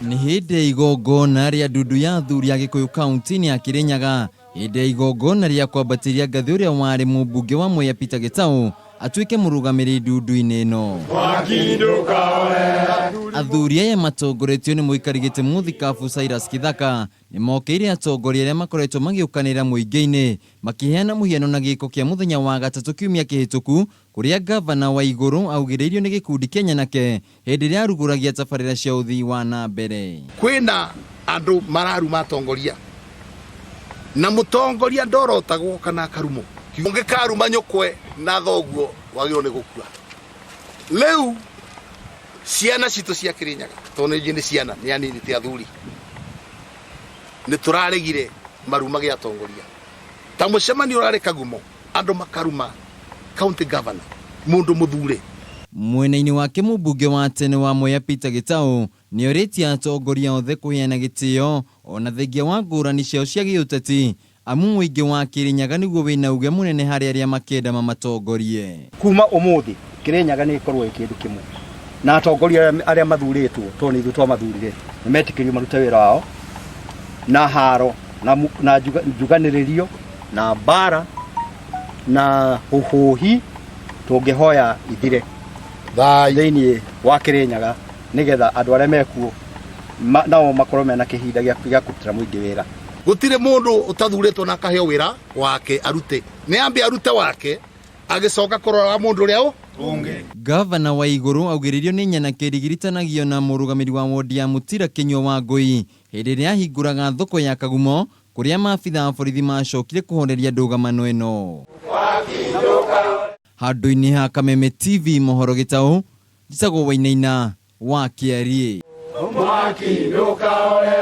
Nĩ hĩndĩ ya igongona rĩa ndundu ya athuri a Gĩkũyũ kaunti-inĩ ya Kĩrĩnyaga hĩndĩ ya igongona rĩa kwambatĩria ngathĩ ũrĩa warĩ mũmbunge wa Mwea Peter Gĩtaũ atuĩke mũrũgamĩrĩri ndundu-inĩ ĩno. Athuri aya matongoretio nĩ mũikari gĩtĩ mũthikabu Cyrus Kithaka nĩ mokĩire atongoria arĩa makoretwo magĩũkanĩra mũingĩ-inĩ makĩheana mũhiano na gĩko kĩa mũthenya wa gatatũ kiumia kĩhĩtũku kũrĩa ngavana wa igũrũ augĩrĩirio nĩ gĩkundi kĩa nyanake hĩndĩ ĩrĩa arugũragia tabarĩra cia ũthii wa na mbere. Kwĩna andũ mararuma atongoria na mũtongoria ndorotagwo kana akarumwo. Ũngĩkaruma nyũkwe na thoguo wagĩrĩirwo nĩ gũkua. Rĩu ciana citũ cia Kĩrĩnyaga tondũ nĩ nĩ ciana nĩ anini ti athuri nĩ tũraregire maruma gĩa atongoria ta mũcemanio ũrarĩ Kagumo andũ makaruma county governor mũndũ mũthure. Mwena-inĩ wake mũmbunge wa tene wa Mwea Peter Gĩtaũ nĩorĩtie atongoria othe kũheana gĩtĩo ona thengia wa ngũrani ciao cia gĩũteti amu mũingĩ wa Kĩrĩnyaga nĩguo wĩna uge mũnene harĩ arĩa makenda mamatongorie. Kuma ũmũthĩ Kĩrĩnyaga nĩ ĩkorwo ĩ kĩndũ kĩmwe na atongoria arĩa mathurĩtwo tondũ nĩ ithuĩ twamathurire nĩ metĩkĩrio marute wĩra wao na haro na, na njuganĩrĩrio na mbara na ũhũhi tũngĩhoya ithire thĩinĩ wa Kĩrĩnyaga nĩgetha andũ arĩa mekuo nao makorwo mena kĩhinda gĩa kũrutĩra mũingĩ wĩra. Gũtirĩ mũndũ ũtathurĩtwo na akaheo wĩra wake arute, nĩ ambe arute wake agĩcoka kũrora wa mũndũ ũrĩa ũngĩ. Gavana wa igũrũ augĩrĩirio nĩ nyanake ĩrigiritanagiyo na mũrũgamĩri wa wondi ya Mũtira Kĩnyua Wangũi hĩndĩ ĩrĩa ahingũraga thoko ya Kagumo kũrĩa maabitha a borithi macokire kũhoreria ndũgamano ĩno. Handũ-inĩ ha Kameme TV mohoro gĩtaũ, njĩtagwo Wainaina wa Kĩariĩ. Mwaki ndũkaore.